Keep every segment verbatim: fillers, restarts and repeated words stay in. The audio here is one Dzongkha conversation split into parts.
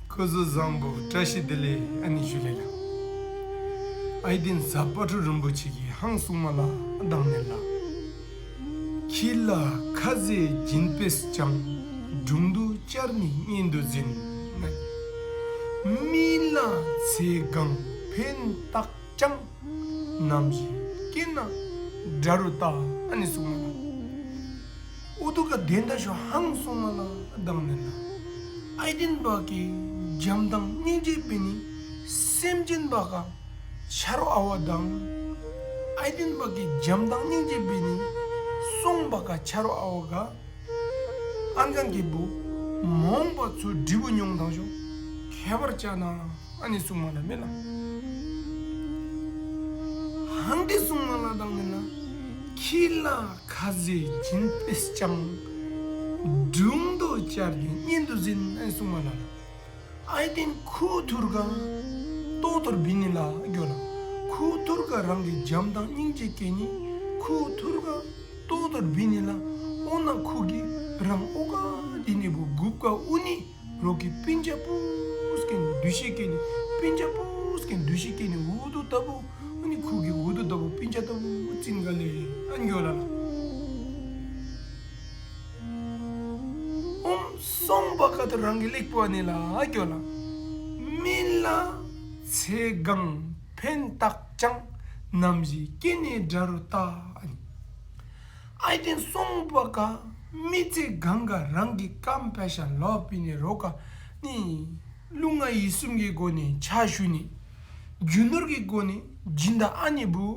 སྐུ་གཟུགས་བཟང་པོ། བཀྲ་ཤིས་བདེ་ལེགས། ཨ་ནི་ཞུ་ལེ་ལགས། ཨའི་ཏེན་གཟའ་པ་ཏྲུ་རིན་པོ་ཆེ་གིས་ཧང་གསུངས་མ་ལགས། དང་ནི་ལགས། ཁྱི་ལ་ཁ་ཟས་སྦྱིན་པས་ཀྱང་། དྲུང་དུ་བཅར་ནས་གཉེན་དུ་འཛིན། མི་ལ་ཚེ་གང་ཕན་བཏགས་ཀྱང་། ནམ་ཞིག་སྐྱེས་ན་དགྲ་རུ་ལྟ། ཨ་ནི་གསུངས་མ་ལགས། ཨུ་ཐུ་ག་དེན་ད་ཤོ་ཧང་གསུངས་མ་ལགས། དང་ནི་ལགས། ཨའི་ཏེན་པ་གིས་བྱམས་དང་སྙིང་རྗེ་འབད་ནི་སེམས་ཅན་པ་ག་ཆ་རོགས་ཨ་བ་དང་། ཨའི་ཏེན་པ་གིས་བྱམས་དང་སྙིང་རྗེ་འབད་ནི་སོང་པ་ག་ཆ་རོགས་ཨ་བ་ག། ཨན་གན་གི་བུ་མོང་པ་ཚུ་འདྲི་བུ་ཉོང་དང་ཤོ་ཁྱད་པར་ཅ་ན། ཨ་ནི་གསུངས་མ་ལགས་མེ་ལགས། ཧང་ཏེ་གསུངས་མ་ལགས། དང་ནི་ལགས། ཁྱི་ལ་ཁ་ཟས་སྦྱིན་པས་ཀྱང་། དྲུང་དུ་བཅར་ནས་གཉེན་དུ་འཛིན། ཨ་ནི་གསུངས་མ་ལགས། ཨའི་ཏེན་ཁུ་ཐུར་ག་ལྟོ་ཐུར་བི་ནི་ལགས་གྱོ་ལགས། ཁུ་ཐུར་ག་རང་གི་བྱམས་དང་སྙིང་རྗེ་སྐྱེ་ནི་ཁུ་ཐུར་ག་ལྟོ་ཐུར་བི་ནི་ལགས། ཨོ་ན་ཁུ་གིས་རང་ཨོ་ག་དི་ནི་བུ་གུབ་ག་ཨུ་ནི་རོག་གི་སྤུན་ཆ་པུས་ཀེན་འདུ་ཤེས་སྐྱེ་ནི། སྤུན་ཆ་པུས་ཀེན་འདུ་ཤེས་སྐྱེ་ནི་ཨུ་ཐུ་ལྟ་བུ། ཨ་ནི་ཁུ་གིས་ཨུ་ཐུ་ལྟ་བུ་སྤུན་ཆ་ལྟ་བུ་བྱིན་ག་ལེ། ཨ་ནི་གྱོ་ལགས། ཨོམ་སོང་པ་ག་ཏེ་རང་གི་ལེགས་པོ་ཨ་ནི་ལགས་གྱོ་ལགས། མི་ལ་ཚེ་གང་ཕན་བཏགས་ཀྱང་། ནམ་ཞིག་སྐྱེས་ནས་དགྲ་རུ་ལྟ། ཨ་ནི་ཨའི་ཏེན་སོང་པ་ག་མི་ཚེ་གང་ག་རང་གི་ཀམ་པེ་ཤཱན་ལོབ་བི་ནི་རོག་ག་ནི་ལུས་ངག་ཡིད་གསུམ་གྱི་སྒོ་ནས་ཕྱག་ཞུ་ནི། རྒྱུ་ནོར་གྱི་སྒོ་ནས་སྦྱིན་བདག་ཨ་ནི་བུ།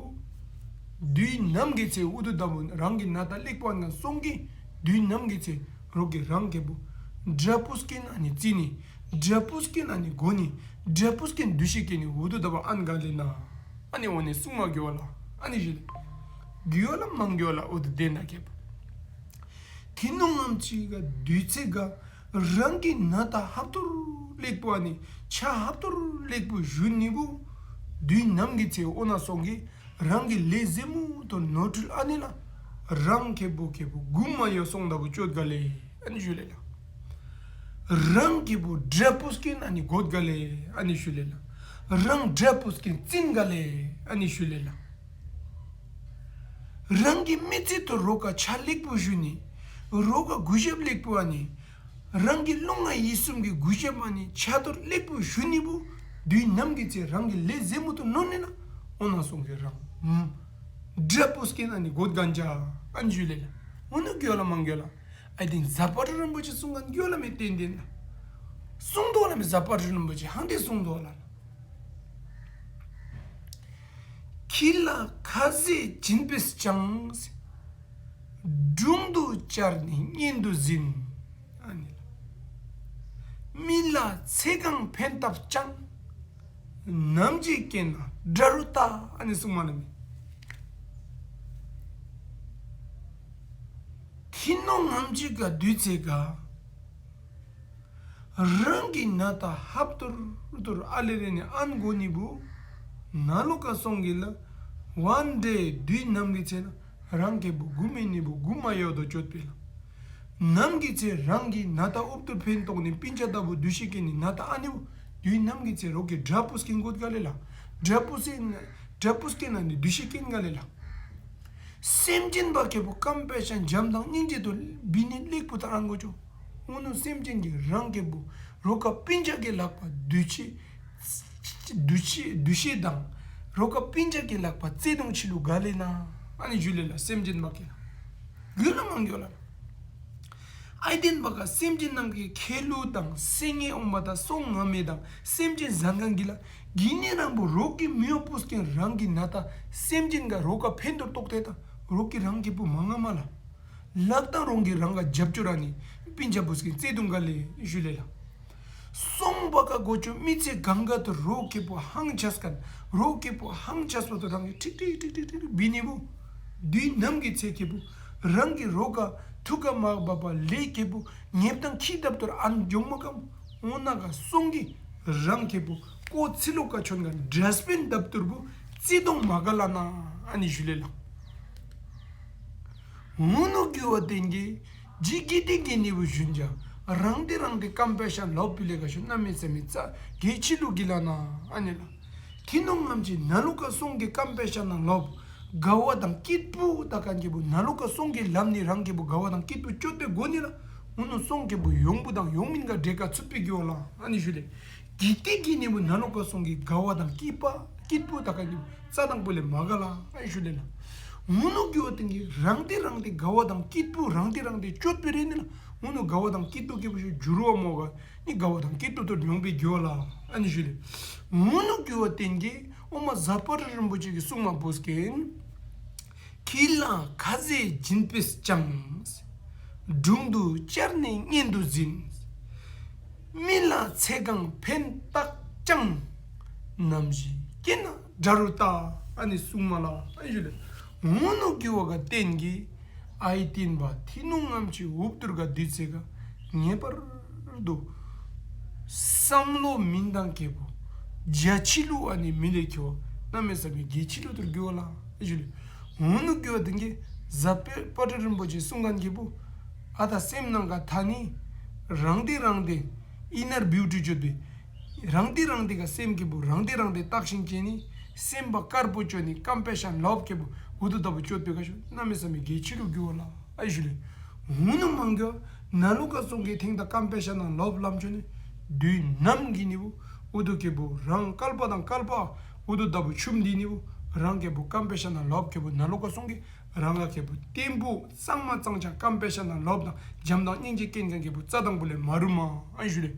དུས་ནམ་གྱི་ཚེ་ཨུ་ཐུ་ལྟ་བུ་རང་གི་ན་ད་ལེགས་པོ་ཨན་གན་སོང་གི་དུས་ནམ་གྱི་ཚེ་རོག་གི་རང་ཁེ་བུ་དགྲ་པུས་ཀེན་ཨ་ནི་བརྩི་ནི། དགྲ་པུས་ཀེན་ཨ་ནི་གོ་ནི། དགྲ་པུས་ཀེན་འདུ་ཤེས་སྐྱེ་ནི་ཨུ་ཐུ་ལྟ་བུ་ཨན་ག་ལེ་ན། ཨ་ནི་འོ་ནི་གསུངས་མ་གྱོ་ལགས། ཨ་ནི་ཞུ་ལེ། གྱོ་ལགས་མང་གྱོ་ལགས། ཨུ་ཐུ་དེན་ན་ཁེ་བུ། ཁྱི་ནོར་ངམ་ཅིག་ག་དུས་ཚེ་ག་རང་གི་ན་ད་ཧབ་ཐུར་ལེགས་པོ་ཨ་ནི་ཆ་ཧབ་ཐུར་ལེགས་པོ་ཞུ་ནི་བུ། དུས་ནམ་གྱི་ཚེ་ཨོ་ན་སོང་གི་རང་གི་ལས་ཟེ་མུ་ཐུར་ནོར་འཁྲུལ་ཨ་ནི་ལགས། རང་ཁེ་བུ་ཁེ་བུ་གུ་མ་ཡོ་སོང་ད་བུ་ཅོད་ག་ལེ། ཨ་ནི་ཞུ་ལེ་ལགས། རང་ཁེ་བུ་དགྲ་པུས་ཀེན་ཨ་ནི་གོད་ག་ལེ། ཨ་ནི་ཞུ་ལེ་ལགས། རང་དགྲ་པུས་ཀེན་བརྩིན་ག་ལེ། ཨ་ནི་ཞུ་ལེ་ལགས། རང་གི་མི་ཚེ་ཐུར་རོག་ག་ཆ་ལེགས་པོ་ཞུ་ནི། རོག་ག་གུས་ཞབས་ལེགས་པོ་ཨ་ནི། རང་གི་ལུས་ངག་ཡིད་གསུམ་གྱི་གུས་ཞབས་ཨ་ནི་ཆ་ཐུར་ལེགས་པོ་ཞུ་ནི་བུ། དུས་ནམ་གྱི་ཚེ་རང་གི་ལས་ཟེ་མུ་ཐུར་ནོར་ནི་ན། ཨོ་ན་སོང་གི་རང་དགྲ་པུས་ཀེན་ཨ་ནི་གོད་གན་ཅ། ཨ་ནི་ཞུ་ལེ་ལགས། འོ་ནི་གྱོ་ལགས་མང་གྱོ་ལགས། ཨའི་ཏེན་གཟའ་པ་ཏྲུ་རིན་པོ་ཆེ་གསུངས་གན་གྱོ་ལགས་མེ་ཏན་ཏན་ལགས། གསུངས་དོ་ལགས་མེ་གཟའ་པ་ཏྲུ་རིན་པོ་ཆེ་ཧང་ཏེ་གསུངས་དོ་ལགས། ཁྱི་ལ་ཁ་ཟས་སྦྱིན་པས་ཀྱང་། དྲུང་དུ་བཅར་ནས་གཉེན་དུ་འཛིན། ཨ་ནི་ལགས། མི་ལ་ཚེ་གང་ཕན་བཏགས་ཀྱང་། ནམ་ཞིག་སྐྱེས་ན་དགྲ་རུ་ལྟ། ཨ་ནི་གསུངས་མ་ལགས་མེ། ཁྱི་ནོར་ངམ་ཅིག་ག་དུས་ཚེ་ག་རང་གི་ན་ད་ཧབ་ཐུར་ཐུར་ཨ་ལེ་རེ་ནི་ཨན་གོ་ནི་བུ། ན་ལོ་ཀ་སོང་གི་ལགས། ཝན་ཌེ་དུས་ནམ་གྱི་ཚེ་ན་རང་ཁེ་བུ་གུ་མེ་ནི་བུ་གུ་མ་ཡོ་དོ་ཅོད་པེ་ལགས། ནམ་གྱི་ཚེ་རང་གི་ན་ད་ཨུབ་ཐུར་ཕན་ཐོགས་ནི་སྤུན་ཆ་ལྟ་བུ་འདུ་ཤེས་སྐྱེ་ནི་ན་ད་ཨ་ནི་བུ། དུས་ནམ་གྱི་ཚེ་རོག་གི་དགྲ་པུས་ཀེན་གོད་ག་ལེ་ལགས། དགྲ་པུས་ཀེན་དགྲ་པུས་ཀེན་ཨ་ནི་འདུ་ཤེས་སྐྱེ་ག་ལེ་ལགས། སེམས་ཅན་པ་ཁེ་བུ་ཀམ་པེ་ཤཱན་བྱམས་དང་སྙིང་རྗེ་ཐུར་བི་ནི་ལེགས་པོ་ད་ཨན་གོ་ཅོ། འོ་ནུ་སེམས་ཅན་གྱི་རང་ཁེ་བུ་རོག་ག་སྤུན་ཆ་གི་ལག་པ་འདུ་ཤེས་འདུ་ཤེས་འདུ་ཤེས་དང་རོག་ག་སྤུན་ཆ་གི་ལག་པ་བརྩེ་གདུང་ཆི་ལུ་ག་ལེ་ན། ཨ་ནི་ཞུ་ལེ་ལགས་སེམས་ཅན་པ་གི་ལགས། གྱོ་ལགས་མང་གྱོ་ལགས། ཨའི་ཏེན་པ་ག་སེམས་ཅན་ནང་གི་ཁེ་ལུ་དང་སེ་ངེ་ཨོང་པ་དང་སོ་ངམ་མེ་དང་སེམས་ཅན་ཟང་གང་གི་ལགས། གི་ནི་རང་བུ་རོག་གི་མི་ཡོ་པུས་ཀེན་རང་གི་ན་ད་སེམས་ཅན་ག་རོག་ག་ཕན་ཐོགས་ཏོག་ཏེ་ད་རོག་གི་རང་ཁེ་བུ་མ་ངམ་ལགས། ལག་དང་རོང་གི་རང་ག་རྒྱབ་སྐྱོར་ཨ་ནི་སྤུན་ཆ་པུས་ཀེན་བརྩེ་གདུང་ག་ལེ་ཞུ་ལེ་ལགས། སོང་པ་ག་གོ་ཅོ་མི་ཚེ་གང་ག་ཐུར་རོག་ཁེ་བུ་ཧང་ཆས་གན་རོག་ཁེ་བུ་ཧང་ཆས་པ་ཐུར་རང་གི་ཁྲིག་ཁྲིག་ཁྲིག་ཁྲིག་བི་ནི་བུ། དུས་ནམ་གྱི་ཚེ་ཁེ་བུ་རང་གི་རོག་ག་ཐུགས་ཀ་མ་བབ་པ་ལས་ཁེ་བུ་ཉེབ་དང་ཁྱི་ལྟབ་ཐུར་ཨན་འགྱོ་མ་གམ། འོ་ན་ག་སོང་གི་རང་ཁེ་བུ་ཀོ་ཚི་ལོ་ཀ་ཆོན་ག་འདྲ་སྤེན་ལྟབ་ཐུར་བུ་བརྩེ་གདུང་མ་ག་ལ་ན། ཨ་ནི་ཞུ་ལེ་ལགས། འོ་ནུ་གྱོ་བ་ཏེན་གི་ཇི་གི་ཏེན་གི་ནི་བུ་ཞུན་ཅ། རང་སྡེ་རང་སྡེ་ཀམ་པེ་ཤ་ལོབ་པི་ལེ་ག་ཤོ་གནམ་མེད་ས་མེད་ཙ་གེ་ཕྱི་ལུ་གི་ལ་ན་ཨ་ནི་ལ། ཐི་ནོང་ངམ་ཅིག་ན་ལུ་ཀ་སོང་གི་ཀམ་པེ་ཤ་ན་ལོབ། དགའ་བ་དང་སྐྱིད་པོ་ད་གན་གི་བུ་ན་ལུ་ཀ་སོང་གི་ལམ་ནི་རང་གི་བུ་དགའ་བ་དང་སྐྱིད་པོ་ཅོད་པེ་གོ་ནི་ལ། འུ་ནུ་སོང་གི་བུ་ཡོང་བུ་དང་ཡོང་མིན་ག་འདྲེ་ཀ་ཚུད་པེ་གི་ཝ་ལ་ཨ་ནི་ཞུ་ལེ། གི་ཏི་གི་ནི་བུ་ན་ལུ་ཀ་སོང་གི་དགའ་བ་དང་སྐྱིད་པ་སྐྱིད་པོ་ད་གན་གི་བུ་ཙ་དང་པོ་ལེ་མ་ག་ལ་ཨ་ནི་ཞུ་ལེ་ལ། འུ་ནུ་གི་ཝ་ཏེན་གི་རང་སྡེ་རང་སྡེ་དགའ་བ་དང་སྐྱིད་པོ་རང་སྡེ་རང་སྡེ་ཅོད་པེ་རེ་ནི་ལ། འུ་ནུ་དགའ་བ་དང་སྐྱིད་པོ་གི་བུ་ཤོ་འགྱུར་བ་མོ་ག་ནི་དགའ་བ་དང་སྐྱིད་པོ་ཏོ་ཡོང་པེ་གི་ཝ་ལ་ཨ་ནི་ཞུ་ལེ། འུ་ནུ་གི་ཝ་ཏེན་གི་ཨོ་མ་ཟབ་པ་རི་རིན་པོ་ཆེ་གི་གསུང་མ་བུ་སྐྱེན། ཁྱི་ལ་ཁ་ཟས་སྦྱིན་པས་ཀྱང་། དྲུང་དུ་བཅར་ནས་གཉེན་དུ་འཛིན། མི་ལ་ཚེ་གང་ཕན་བཏགས་ཀྱང་། ནམ་ཞིག་སྐྱེས་ན་དགྲ་རུ་ལྟ། ཨ་ནི་གསུང་མ་ལ་ཨ་ནི་ཞུ་ལེ། འུ་ནུ་གི་ཝ་ག་ཏེན་གི་ཨའི་ཏེན་བ་ཐི་ནོང་ངམ་ཅིག་འུབ་ཏུར་ག་དུས་ཚེ་ག་ངེས་པར་དུ་བསམ་བློ་མིན་དང་གི་བུ་རྒྱ་ཕྱི་ལུ་ཨ་ནི་མི་ལེ་གི་ཝ་གནམ་མེད་ས་མེད་གེ་ཕྱི་ལུ་ཏུར་གི་ཝ་ལ་ཨ་ཞུ་ལེ། འུ་ནུ་གི་ཝ་ཏེན་གི་ཟབ་པ་རི་རིན་པོ་ཆེ་གསུང་གན་གི་བུ་ཨ་ད་སེམས་ནང་ག་ཐ་ནི་རང་སྡེ་རང་སྡེ་ཨིན་ནར་བིའུ་ཊི་ཅོད་པེ། རང་སྡེ་རང་སྡེ་ག་སེམས་ཀྱི་བུ་རང་སྡེ་རང་སྡེ་བཏགས་ཤིང་སྐྱེ་ནི། སེམས་པ་དཀར་པོ་ཅོ་ནི་ཀམ་པེ་ཤ་ལོབ་ཀྱི་བུ་འུ་དུ་ལྟ་བུ་ཅོད་པེ་ག་ཤོ་གནམ་མེད་ས་མེད་གེ་ཕྱི་ལུ་གི་ཝ་ལ་ཨ་ཞུ་ལེ། འུ་ནུ་མང་གི་ཝ་ན་ལུ་ཀ་སོང་གི་ཐེང་ད་ཀམ་པེ་ཤ་ན་ལོབ་ལམ་ཅོ་ནི་དུས་ནམ་གི་ནི་བུ་འུ་དུ་ཀྱི་བུ་རང་བསྐལ་པ་དང་བསྐལ་པ་འུ་དུ་ལྟ་བུ་ཆུམ་དི་ནི་བུ་རང་ཀྱི་བུ་ཀམ་པེ་ཤ་ན་ལོབ་ཀྱི་བུ་ན་ལུ་ཀ་སོང་གི་རང་ག་ཀྱི་བུ་བརྟན་པོ་གཙང་མ་གཙང་ཆ་ཀམ་པེ་ཤ་ན་ལོབ་དང་བྱམས་དང་སྙིང་རྗེ་སྐྱེན་གན་གི་བུ་ཙ་དང་པོ་ལེ་མ་རུ་མ་ཨ་ཞུ་ལེ།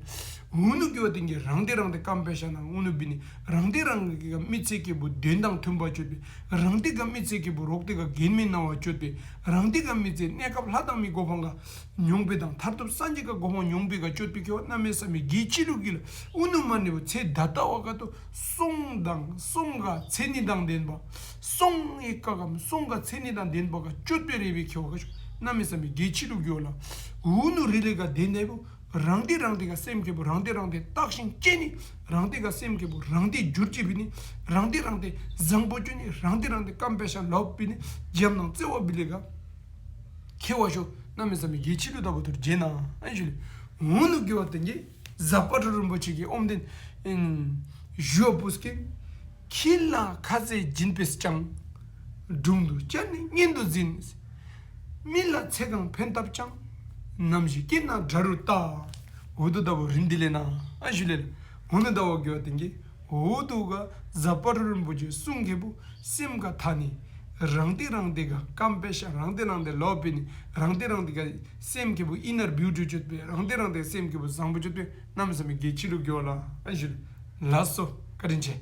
འུ་ནུ་གི་ཝ་ཏེན་གི་རང་སྡེ་རང་སྡེ་ཀམ་པེ་ཤ་ན་འུ་ནུ་བི་ནི་རང་སྡེ་རང་སྡེ་ག་མི་ཚེ་ཀྱི་བུ་དོན་དང་མཐུན་པ་ཅོད་པེ། རང་སྡེ་ག་མི་ཚེ་ཀྱི་བུ་རོག་སྡེ་ག་གེན་མི་ན་བ་ཅོད་པེ། རང་སྡེ་ག་མི་ཚེ་གནས་སྐབས་ལྷ་དང་མི་གོ་འཕང་ག་མྱོང་པེ་དང་མཐར་ཐུག་སངས་རྒྱས་ག་གོ་འཕང་མྱོང་པེ་ག་ཅོད་པེ་གི་ཝ་གནམ་མེད་ས་མེད་གེ་ཕྱི་ལུ་གི་ལ། འུ་ནུ་མ་ནི་བུ་ཚེ་ད་ལྟ་བ་ག་ཏོ་སོང་དང་སོང་ག་ཚེ་ནི་དང་ལྡན་པ། སོང་ཡི་ཀ་གམ་སོང་ག་ཚེ་ནི་དང་ལྡན་པ་ག་ཅོད་པེ་རེ་བེ་ཁྱེ་བ་ག་ཤོ་གནམ་མེད་ས་མེད་གེ་ཕྱི་ལུ་གི་ཝ་ལ། འུ་ནུ་རི་ལེ་ག་ལྡན་ནི་བུ་རང་སྡེ་རང་སྡེ་ག་སེམས་ཀྱི་བུ་རང་སྡེ་རང་སྡེ་བཏགས་ཤིང་སྐྱེ་ནི། རང་སྡེ་ག་སེམས་ཀྱི་བུ་རང་སྡེ་འགྱུར་ཅི་བི་ནི། རང་སྡེ་རང་སྡེ་བཟང་པོ་ཅོ་ནི། རང་སྡེ་རང་སྡེ་ཀམ་པེ་ཤ་ལོབ་བི་ནི། བྱམས་དང་བརྩེ་བ་བི་ལེ་ག་ཁྱེ་བ་ཤོ་གནམ་མེད་ས་མེད་གེ་ཕྱི་ལུ་ལྟ་བུ་ཐུར་ཇེ་ན་ཨ་ཞུ་ལེ། འུ་ནུ་གི་ཝ་ཏེན་གི་ཟབ་པ་རི་རིན་པོ་ཆེ་གི་ཨོམ་དེན་ཨིན་ཞུ་བ་བུ་སྐྱེན། ཁྱི་ལ་ཁ་ཟས་སྦྱིན་པས་ཀྱང་། དྲུང་དུ་བཅར་ནས་གཉེན་དུ་འཛིན། མི་ལ་ཚེ་གང་ཕན་བཏགས་ཀྱང་། ནམ་ཞིག་སྐྱེས་ན་དགྲ་རུ་ལྟ། འུ་དུ་ལྟ་བུ་རིན་དི་ལེ་ན་ཨ་ཞུ་ལེ། འུ་ནུ་ལྟ་བུ་གི་ཝ་ཏེན་གི་འུ་དུ་ག་ཟབ་པ་རི་རིན་པོ་ཆེ་གསུང་ཀྱི་བུ་སེམས་ག་ཐ་ནི་རང་སྡེ་རང་སྡེ་ག་ཀམ་པེ་ཤ་རང་སྡེ་རང་སྡེ་ལོབ་བི་ནི། རང་སྡེ་རང་སྡེ་ག་སེམས་ཀྱི་བུ་ཨིན་ནར་བིའུ་ཊི་ཅོད་པེ། རང་སྡེ་རང་སྡེ་སེམས་ཀྱི་བུ་བཟང་པོ་ཅོད་པེ་གནམ་མེད་ས་མེད་གེ་ཕྱི་ལུ་གི་ཝ་ལ་ཨ་ཞུ་ལེ། ལགས་སོ་བཀའ་དྲིན་ཆེ།